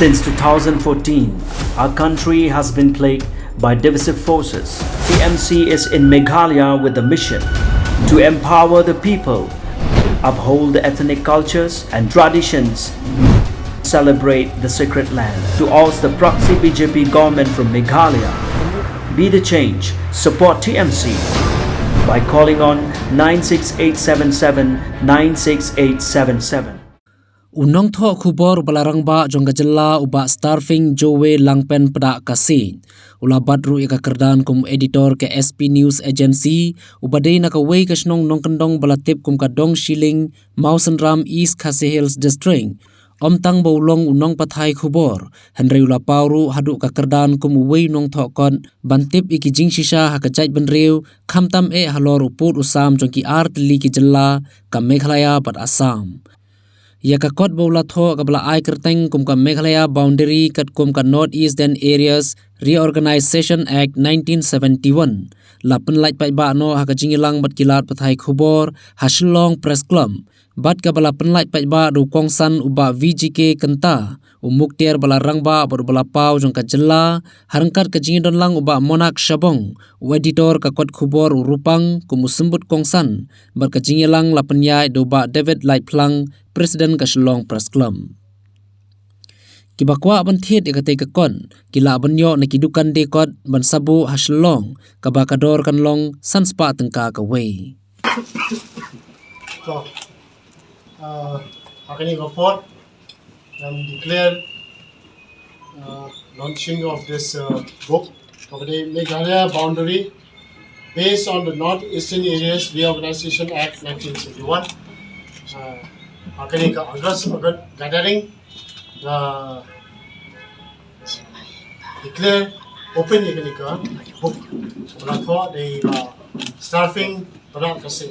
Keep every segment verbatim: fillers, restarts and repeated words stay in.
Since two thousand fourteen, our country has been plagued by divisive forces. T M C is in Meghalaya with the mission to empower the people, uphold the ethnic cultures and traditions, celebrate the sacred land. To oust the proxy B J P government from Meghalaya, be the change, support T M C by calling on nine six eight seven seven nine six eight seven seven. U nongthoh khubor ba la rangbah jong ka jylla u Bah Starfing Jowe Langpen Pdakasi u la bat ruh ïa ka kyrdan kum editor ka S P News Agency, uba dei na kawei ka shnong nongkyndong ba la tip kum ka Dong Shilling, Mawsynram, East Khasi Hills District. Ym tang ba u long u nongpathai khubor, hynrei u la paw ruh haduh ka kyrdan kum uwei u nongthoh kot ban tip ïa ki jingshisha ha ka jaitbynriew, khamtam eh halor u pud u sam jong ki ar tylli ki jylla, ka Meghalaya bad Assam. Ïa ka kot ba u la thoh kaba la ai kyrteng kum ka Meghalaya Boundary katkum ka North Eastern Areas Reorganization Act nineteen seventy-one la pynlait paidbah noh ha ka jingïalang bad ki lad pathai khubor ha Shillong Press Club, bad kaba la pynlait paidbah da u kongsan u Bah V G K Kynta, u muktiar ba la rangbah bad uba la paw jong ka jylla, ha ryngkat ka jingïadonlang u Bah Monak Shabong, u editor ka kot khubor u Rupang kum u symbud kongsan, bad ka jingïalang la pynïaid da u Bah David Laitphlang, president ka Shillong Press Club. Kiba kwah ban thied ïa katei ka kot ki lah ban ïoh na ki dukan die kot ban sa buh ha Shillong, kaba ka dor kan long san spah tyngka kawei. So, uh, ha kane ka por, I'm declare, uh, launching of this, uh, book, kaba dei Meghalaya Boundary based on the North Eastern Areas Reorganization Act nineteen seventy-one. Uh, ha kane ka August, August gathering, uh, declare open ïa kane ka book. Ba la thoh da i Bah Starfing Pdakasi.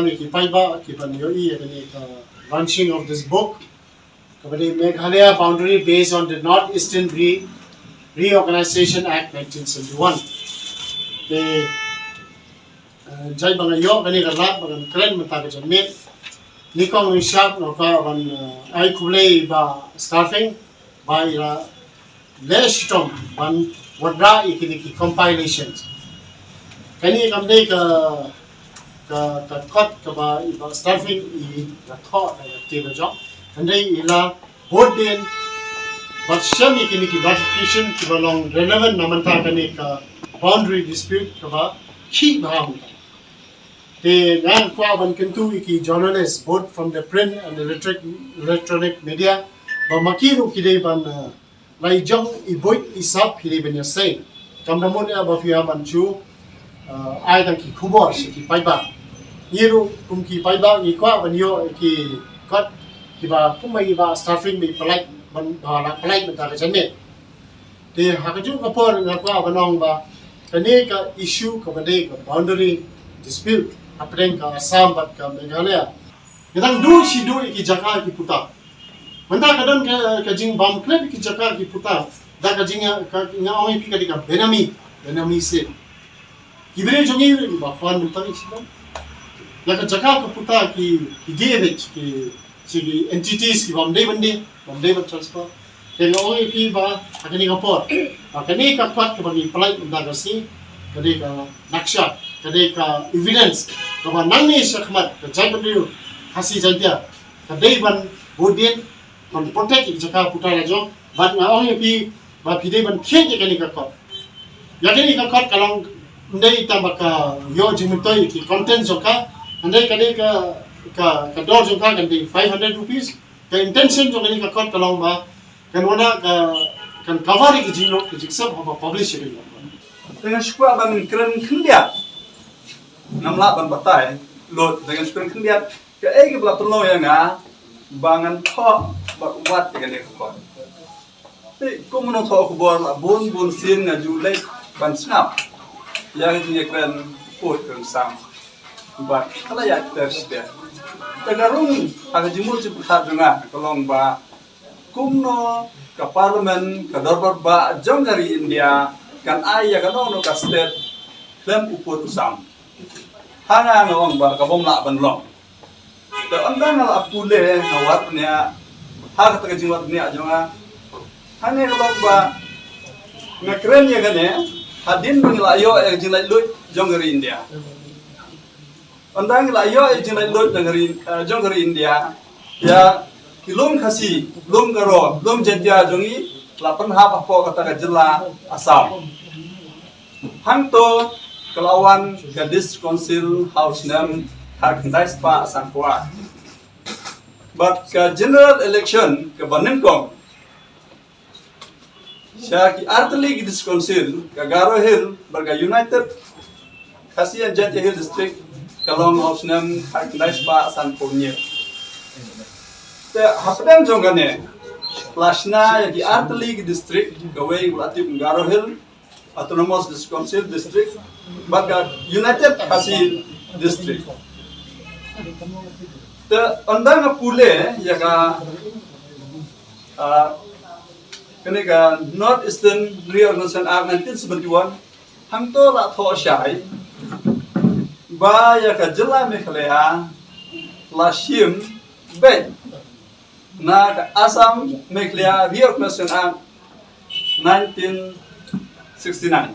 Ki paidbah kiban ïohi ïa kane ka launching of this book, kaba dei Meghalaya Boundary based on the North Eastern Re-, Reorganization Act nineteen seventy-one. Te, eh, jait ba nga ïoh kane ka lad ba ngan kren mynta ka janmiet, nyngkong nyngshap nga kwah ban, eh, ai khublei Bah Starfing ba i la leh shitom ban wanrah ïa kine ki compilations. Kane kam dei ka, ka, ka kot kaba i Bah Starfing i la thoh da ka kti ka jong, hynrei i la bud dien bad shem ïa kine ki notification kiba long relevant na mynta kane ka boundary dispute kaba khih bha mynta. Te nga kwah ban kyntu ïa ki journalist, both from the print and electric, electronic media, ba ma ki ruh ki dei ban, eh, la i jong i buit i sap ki dei ban ïaseng. Kam da mut ïa ba phi ïa ban shu, eh, ai tang ki khubor sha ki paidbah. Ngi ruh kum ki paidbah ngi kwah ban ïoh ïa ki kot kiba kum ba i Bah Starfing ba i pynlait ban, ba la pynlait mynta ka janmiet. Te ha kajuh ka por nga kwah ban ong ba kane ka issue kaba dei ka boundary dispute hapdeng ka Assam bad ka Meghalaya, ka dang duh shi duh ïa ki jaka ki puta. Mynta ka don ka, ka jingbam klet ïa ki jaka ki puta da ka jing, ka, nga ong ïa phi ka dei ka benami, benami state. Ki briew jong ngi ruh ba phan mynta ki sdang. Ïa ka jaka ka puta ki, ki die bad ki, ki entities ki bym dei ban die, bym dei ban transfer. Te nga ong ïa phi ba ha kane ka por, ha kane ka kot kaba ngi pynlait mynta ka sngi, ka dei ka naksha, ka dei ka evidence kaba nangne shakhmat ka jaitbynriew Khasi Jaiñtia ka dei ban bud dien ban protect ïa ka jaka puta la jong. Bad nga ong ïa phi ba phi dei ban thied ïa kane ka kot. Ïa kane ka kot ka long ym dei tang ba ka ïoh jingmyntoi ïa ki content jong ka, hynrei ka dei ka, ka, ka dor jong ka kan dei five hundred rupees. Ka intention jong kane ka kot ka long ba kan wanrah ka, kan cover ïa ki jinglut ki jingsep haba publish ïa kane ka kot. Te nga shu kwah ban kren khyndiat. Ngam lah ban batai lut, te nga shu kren khyndiat. Kaei kaba la pynlong ïa nga ba ngan thoh bad wad ïa kane ka kot. Te kum u nongthoh khubor la bun bun sien nga ju leit ban sngap ïa ka jingïakren pud kren sam. Bad ka la ïaid ter shiter. Te ka rung ha ka jingmut jingpyrkhat jong nga ka long ba kumno ka Parliament, ka dorbar bah jong ka ri India kan ai ïa kano kano ka state khlem u pud u sam. Ha nga nga ong ba ka bym lah ban long. Te ynda nga la pule nga wad bniah ha kata ka jingwad bniah jong nga. Hangne ka long ba nga kren ïa kane hadien ba ngi la ïoh ïa ka jinglaitluid jong ka ri India. Ynda ngi la ïoh ïa ka jinglaitluid jong ka ri, eh, jong ka ri India, ïa ki lum Khasi, lum Garo, lum Jaintia jong ngi la pynhap hapoh kata ka jylla Assam. Hangto ka la wan ka District Council ha u snem khatkhyndai spah sanphew ar. Bad ka general election kaba nyngkong sha ki artylli ki District Council, ka Garo Hill bad ka United Khasi and Jaintia Hill District ka long ha u snem khatkhyndai spah sanphew hynñiew. Te hapdeng jong kane la shna ïa ki artylli ki district, kawei ba la tip Garo Hill Autonomous Dis-, Council District bad ka United Khasi District. Te ynda nga pule ïa ka, ah, kane ka North Eastern Reorganization Act nineteen seventy-one, hangto la thoh shai ba ïa ka jylla Meghalaya la shim beit na ka Assam Meghalaya Reorganization Act nineteen sixty-nine.